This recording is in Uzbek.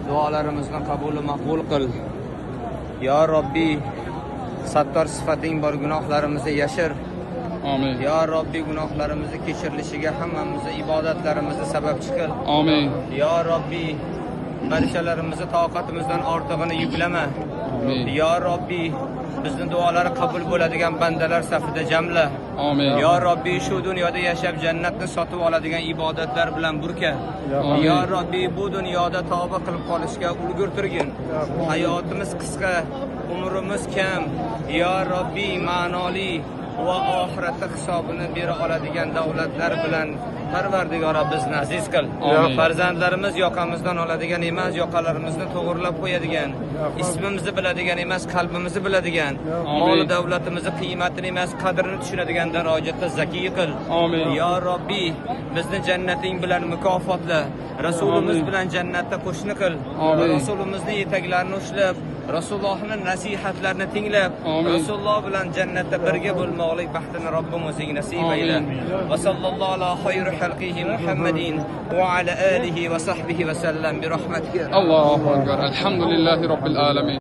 Duolarimizni qabul va maqbul qil. Yo Robbi, sattor sifating bor, gunohlarimizni yashir. Amin. Yo Robbi, gunohlarimizni kechirilishiga hammamizni ibodatlarimizni sababchi qil. Amin. Yo Robbi, barchalarimizni toqatimizdan ortig'ini yuklama. Amin. Yo Robbi, bizni duolari qabul bo'ladigan bandalar safida jamla. Amin. Yo Robbi, shu dunyoda yashab jannatni sotib oladigan ibodatlar bilan burka. Amin. Yo Robbi, bu dunyoda tavba qilib qolishga ulgurtirgin. Hayotimiz qisqa, umrimiz kam. Yo Robbi, ma'noli va oxiratda hisobini bera oladigan davlatlar bilan Parvardigoro bizni aziz qil. Amin. Farzandlarimiz yoqamizdan oladigan emas, yoqalarimizni to'g'irlab qo'yadigan, ismimizni biladigan emas, qalbimizni biladigan, mol davlatimizni qiymatini emas, qadrini tushunadigan darajada zakiy qil. Amin. Yo Robbi, bizni jannating bilan mukofotla. Rasulimiz Amin. bilan jannatda qo'shni qil. Amin. Rasulimizni yetaklarini ushlab, Rasulullohning nasihatlarini tinglab, Amin. Rasululloh bilan jannatda birga bo'lmoqlik baxtini Robbim o'zing nasib ayla. Amin. Va sallallohu ala xayri xalqihi Muhammadin va ala alihi va sahbihi va sallam bi rahmatika. Allohu akbar. Alhamdulillahi robbil alamin.